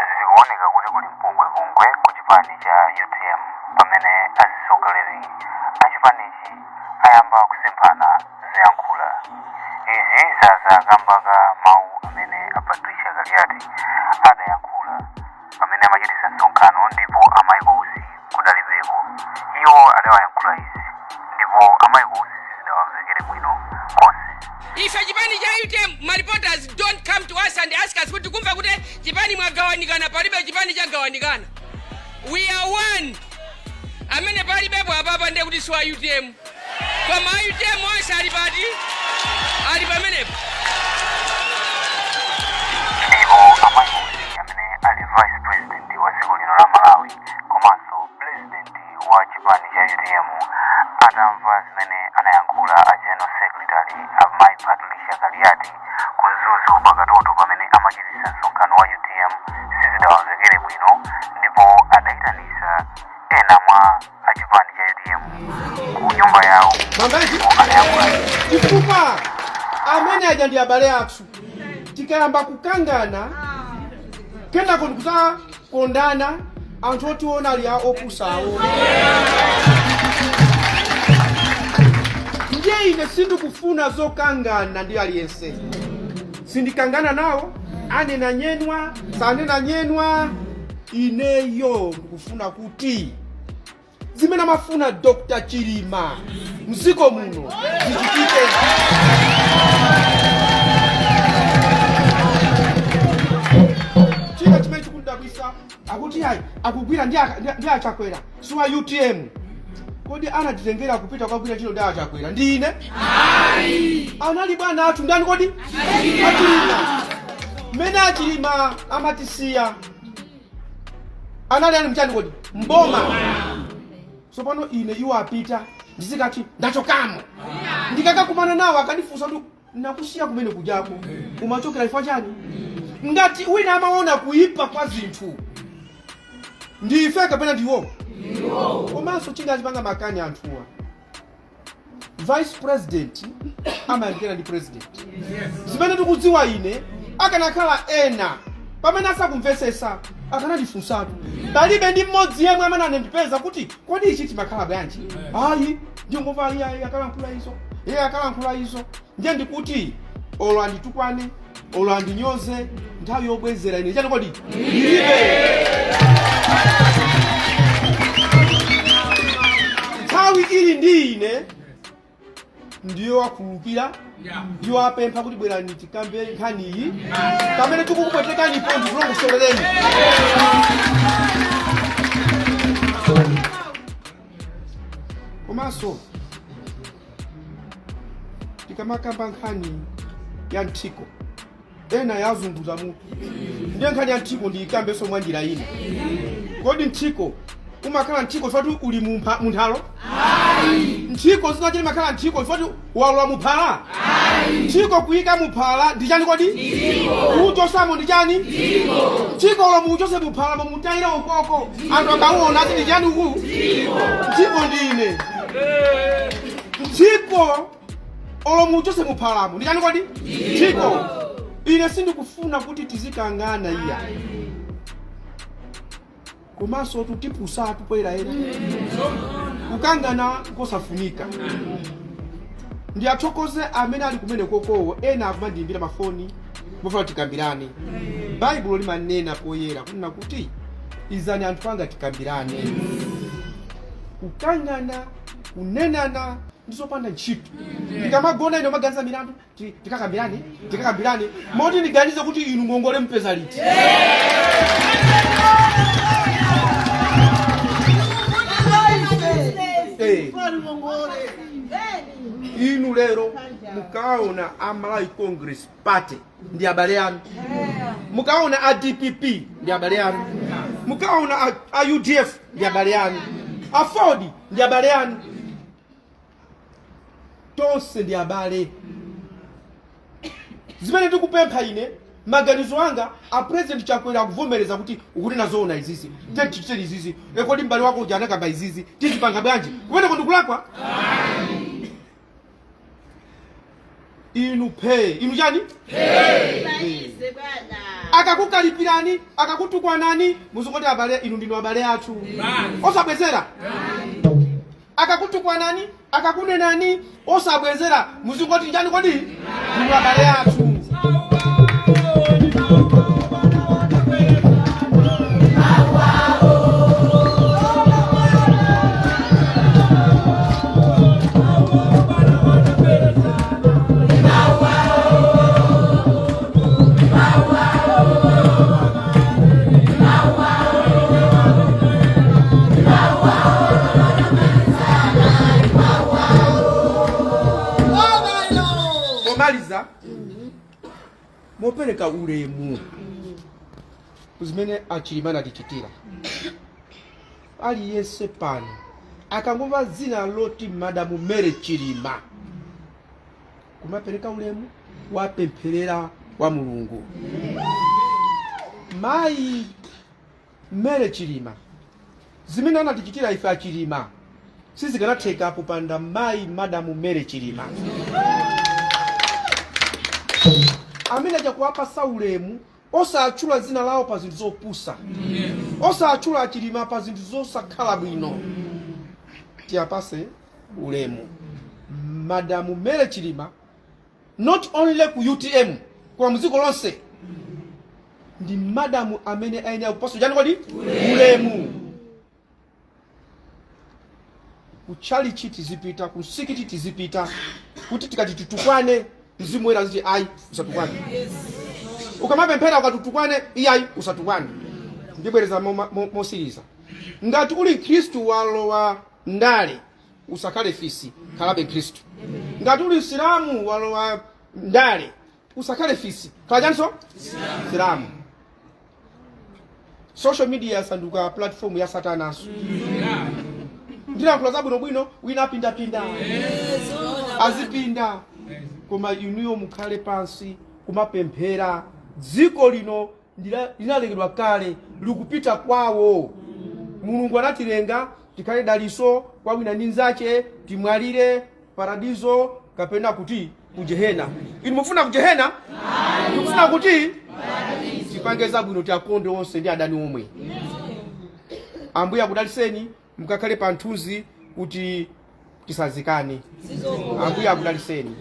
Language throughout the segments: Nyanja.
Zikuoneka kuti kuli mpungwepungwe ku chipani cha UTM pamene atsogoleri a chipanichi ayamba kusemphana zoyankhula. Izi zadza kamba ka mawu amene a Patricia Kaliati adayankhula pamene amachititsa msonkhano ndipo a Michael Usi kudalibeko. Iwo adawayankhula izi ndipo a Michael Usi sizidawamvekere bwino konse. Ife chipani cha UTM, ma reporters don't come to us and ask us kuti kumva kuti chipani mwagawanikana. Palibe chipani chagawanikana, we are one. Amene palibepo apapa ndiye kuti si wa UTM, koma a UTM onse ali pati? Ali pamenepo. Ndipo a Michael Usi, amene ali vice president wa dziko lino la Malawi komanso president wa chipani cha UTM, atamva zimene anayankhula a general secretary a Mayi Patricia Kaliati ku Mzuzu pa Katoto pamene amachititsa msonkhano wa UTM, sizidawamvekere bwino ndipo adayitanisa ena mwa achipani cha UTM ku nyumba yawo ndipo anayankhula Chifukwa amene aja ndi abale athu. Tikayamba kukangana kenako ndikuzakondana, anthu otiona ali a opusawo. Ndiye ine sindikufuna zokangana ndi aliyense, sindikangana nawo. Anena nyenwa, sanena nyenwa, ineyo ndikufuna kuti zimene amafuna Dr Chilima mdziko muno zichitike. China chimene chikundidabwisa, akuti ayi, akugwira ndi aChakwera, si wa UTM. Kodi anatitengera kupita kukagwira ntchito ndi aChakwera ndi ine? Anali bwana athu ndani kodi? AChilima. Mmene aChilima amatisiya anali ali mchani kodi? Mboma. Tsopano ine iwo apita, ndizikati ndachokamo? Ndikakakumana nawo akandifunsa kuti nakusiya kumene kujako umachokera chifukwa chani? Ngati wina amaona kuyipa kwa zinthu, ndife kapena ndiwo? Komanso china achipanga makani anthuwa, vice president amayandikana ndi president. Zimene ndikudziwa ine, akanakhala ena pamene asakumvesesa akanandifunsatu. Palibe ndi mmodzi yemwe amene anandipeza kuti kodi ichi chimakhala bwanji. Ayi, ndingomva ayi, ayi, akalankhula izo, iye akalankhula izo. Ndiye ndikuti olo anditukwane, olo andinyoze, nthawi yobwezera ine chani kodi? Ndilibe. Nthawi ili ndi ine ndiyo akhululukira, ndiyo apempha kuti bwerani tikambe nkhaniyi, pamene tikukupwetekanipo ndikulongosolereni. Komanso tikamakamba nkhani ya nthiko, ena yazunguza mutu. Ndiye nkhani ya nthiko ndiyikambenso mwa njira ina. Kodi nthiko umakhala nthiko chifukwa uli munthalo? Nthiko zinachene makhala nthiko chifukwa walowa muphala? Nthiko kuyika muphala ndi chani kodi? Kuchosamo ndi chani? Nthiko olo muuchose muphala, mumutayire ukoko, anthu akauona ati ndi chani uku? Nthiko ndine. Nthiko olo muuchose muphalamo ndi chani kodi? Nthiko. Ine sindikufuna kuti tizikangana iya, komanso tutipusatu poyerayera. Kukangana kosafunika. Ndiyathokoze amene ali kumene kokowo, ena akumandiyimbira mafoni mofuna tikambirane. Baibulo limanena poyera kunena kuti izani anthu anga tikambirane. Kukangana, kunenana ndizopanda ntchito. Ndikamagona ine maganiza milandu, tikakambirane, tikakambirane moti ndiganize kuti inu ngongole mpeza liti? Inu lero mukaona a Malawi Congress Party ndi abale anu, mukaona a DPP ndi abale anu, mukaona a UDF ndi abale anu, a Ford ndi abale anu, tonse ndi abale. Zimene ndikupempha ine, maganizo anga, a President Chakwera akuvomereza kuti ukunena zoona izizi, te tichite izizi. E, kodi m'bale wako uja anakamba izizi, tizipanga bwanji? Kumeneko ndikulakwa? Inu phe, inu chani? Malize bwana. Akakukalipirani, akakutukwanani, muzingoti abale inu ndinu abale athu, osabwezera. Akakutukwanani, akakunenani, osabwezera, muzingoti njani kodi? Ndinu abale athu. Pomaliza, mopereka ulemu kuzimene aChilima anatichitira, aliyense pano akangomva dzina loti Madamu Mary Chilima kumapereka ulemu, wapempherera wa Mulungu. Mayi Mary Chilima, zimene anatichitira ife aChilima sizikanatheka popanda mayi Madamu Mary Chilima. Amene aja kuwapasa ulemu, osatchula dzina lawo pa zinthu zopusa, osatchula aChilima pa zinthu zosakhala bwino. Tiyapase ulemu Madamu Mary Chilima, not only ku UTM koma mdziko lonse ndi madamu amene ayenera kupasa chani kodi? Ulemu. Kutchalichi tizipita, kumsikiti tizipita, kuti tikati titukwane, Mzimu Woyera aziti ayi, usatukwane. Ukamapemphera ukatutukwane, iyayi, usatukwane. Ndibwereza mosiriza, ngati uli Mkhristu walowa ndale, usakhale fisi, khalabe Mkhristu. Ngati uli Msilamu walowa ndale, usakhale fisi, khala chanso? Silamu. Social media yasanduka platform ya satananso. Ndilankhula zabwinobwino, wina apindapinda, azipinda, koma inuyo mukhale pansi kumapemphera. Dziko lino linalengedwa kale, likupita kwawo. Mulungu anatilenga tikhale daliso kwa wina ndi nzache, timwalire paradizo kapena kuti kujehena. Inu mufuna kujehena? Tikufuna kuti tipange zabwino, tiakonde onse ndi adani omwe. Ambuye akudaliseni, mukakhale pa mthunzi kuti tisazikane. Ambuye akudaliseni.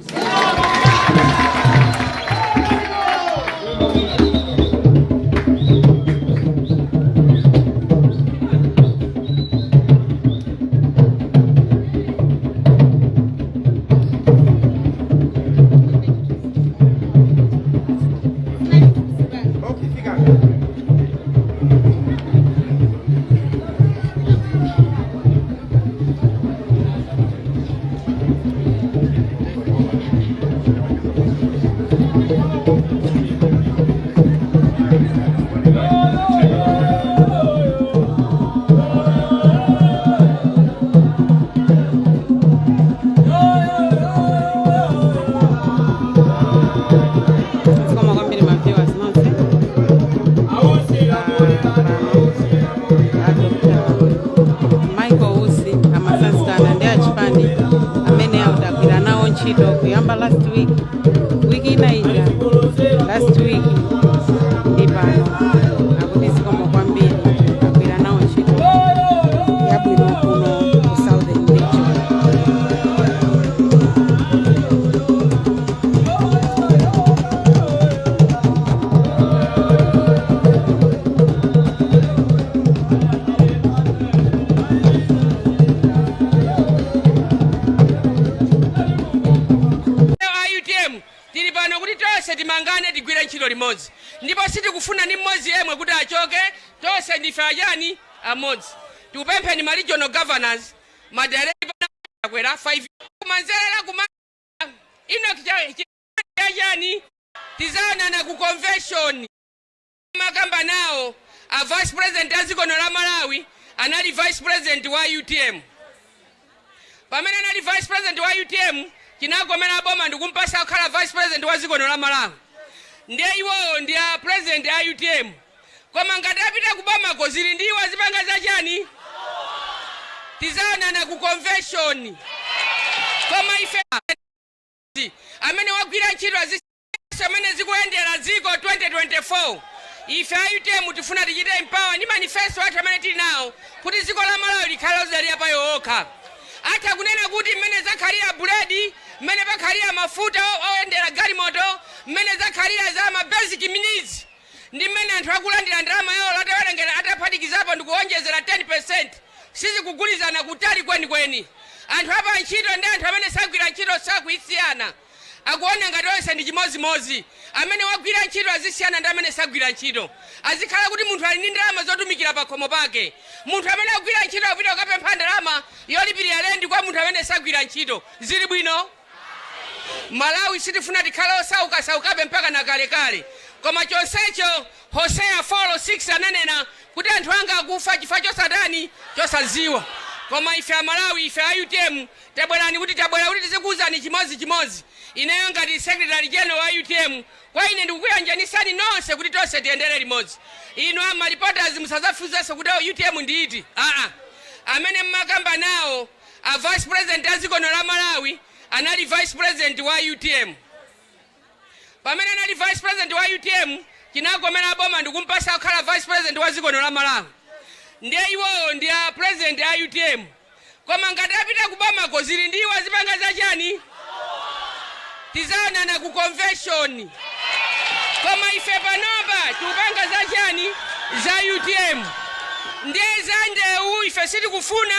Okay, fika. Zikomo kwambiri ma viewers nonse. A Dr. Michael Usi amatsanzikana ndi achipani amene audagwira nawo ntchito kuyamba last week, wiki ina ija, last week ndi pano, akuti zikomo kwambiri, agwira nawo ntchito yabwino kuno ku Southern Region. A UTM tili pano kuti tonse timangane, tigwire ntchito limodzi, ndipo sitikufuna ni mmodzi yemwe kuti achoke. Tonse ndife achani? Amodzi. Tikupempheni ma regional governors, ma director kwera 5 kumanzerera kuma Enoch chani, tizaonana ku convention. Makamba nawo a vice president a dziko la Malawi anali vice president wa UTM. Pamene anali vice president wa UTM, chinakomera boma ndikumpasa kukhala vice president wa dziko la Malawi. Ndiye iwowo ndi a president a UTM, koma ngati apita ku bomako zili ndiwo azipanga zachani? Tizaonana ku convention. Koma ife amene wagwira ntchito amene zikuyendera dziko 2024. Ife a UTM tifuna tichite empower ndi manifesto athu amene tili nawo kuti dziko la Malawi likhale lozidalira pa iwo okha. Atha kunena kuti mmene zakhalira buledi, mmene pakhalira mafuta oyendera galimoto, mmene zakhalira za ma basic needs ndi mmene anthu akulandira ndalama yawo latawerengera ataphatikizapo ndikuwonjezera 10%, sizikugulizana kutali kwenikweni. Anthu apa ntchito ndi anthu amene sagwira ntchito sakuyisiyana, akuona ngati onse ndi chimozimozi. Amene wagwira ntchito azisiyana ndi amene sagwira ntchito. Azikhala kuti munthu ali ndi ndalama zotumikira pa khomo pake. Munthu amene akugwira ntchito akupita kukapempha ndalama yolipirira lendi kwa munthu amene sagwira ntchito, zili bwino? Malawi sitifuna tikhale osaukasaukabe mpaka na kalekale. Koma chonsecho Hoseya 4:6 ananena kuti anthu anga akufa chifukwa chosatani? Chosaziwa. Koma ife Amalawi, ife a UTM, tabwerani kuti tabwera kuti tizikuwuzani chimodzimodzi. Ineyo ngati secretary general wa UTM, kwa ine ndikukuyanjanisani nonse kuti tonse tiyendere limodzi. Inu ama reporters, musazafunsenso kuti, "Oh, UTM ndi iti?" Aa, amene mmakamba nawo a vice president a dziko la Malawi anali vice president wa UTM. Pamene anali vice president wa UTM, chinakomera boma ndikumpasa kukhala vice president wa dziko la Malawi. Ndiye iwowo ndi a president a UTM, koma ngati apita kubomako, zili ndi iwo, azipanga zachani? Tizaonana ku convention. Koma ife panopa tikupanga zachani? Za UTM. Ndiye za ndewu ife sitikufuna.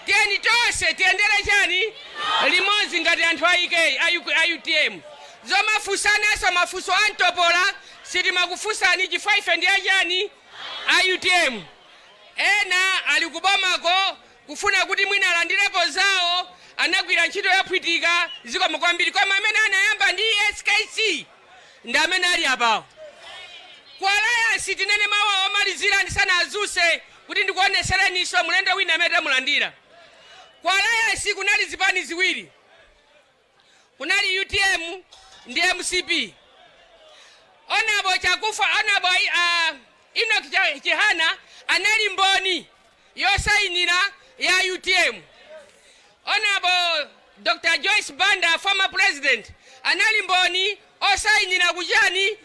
Tiyeni tonse tiyendere chani? Limodzi ngati anthu a UK, a UTM. Zomafunsanaso mafunso a mtopola sitimakufunsani, chifukwa ife ndi achani? A UTM. Ena ali kubomako kufuna kuti mwina alandirepo zawo, anagwira ntchito yophwitika, zikomo kwambiri. Koma amene anayamba ndi SKC ndi amene ali apawo ku alliance. Tinene mawu omalizira ndisanazuse kuti ndikuonesereniso mlendo wina amene tamulandira. Ku alliance kunali zipani ziwiri, kunali UTM ndi MCP. Honourable Chakufa, Honourable Enoch Chihana anali mboni yosayinira ya UTM. Honourable Dr Joyce Banda, former president, anali mboni osayinira kuchani?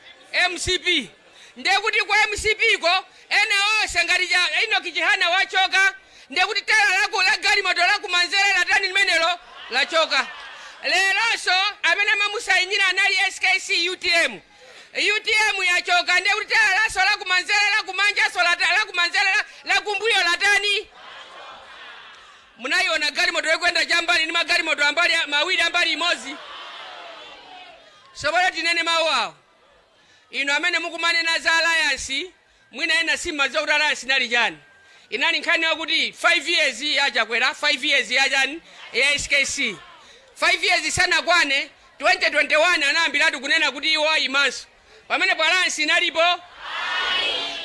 MCP. Ndiye kuti kwa MCP ko ena onse ngati cha Enoch Chihana wachoka, ndiye kuti tala laku la galimoto lakumanzere latani? Limenelo lachoka. Leronso amene amamusayinira anali SKC, UTM. UTM yachoka, ndiye kuti tala laso lakumanzere, lakumanjaso, lakumanzere, lakumbuyo latani? Munayiona galimoto yokwenda chambali ndi magalimoto ambali mawiri ambali imodzi? Sobolo tinene mawu awo. Inu amene mukumanena za alliance, mwina ena simmadziwa kuti alliance inali chani. Inali nkhani yakuti 5 years ya Chakwera, 5 years ya chani? Ya SKC. 5 years isanakwane, 2021, anayambiratu kunena kuti iwo ayimanso. Pamenepo alliance inalipo?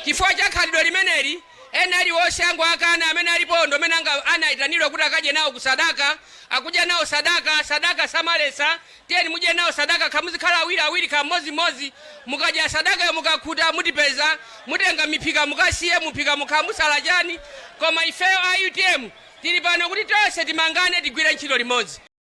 Chifukwa cha khalidwe limeneli, ena aliwonse ango akana. Amene alipo ndo amene anayitanidwa kuti akadye nawo ku sadaka. Akudya nawo sadaka, sadaka samalesa. Tiyeni mudye nawo sadaka, khamuzikhala awiri awiri, kha mmodzi. Mukadya sadaka, mukakhuta, mutipeza, mutenga miphika, mukasiye muphika, mukha musala chani. Koma ifeyo a UTM tili pano kuti tonse timangane, tigwire ntchito limodzi.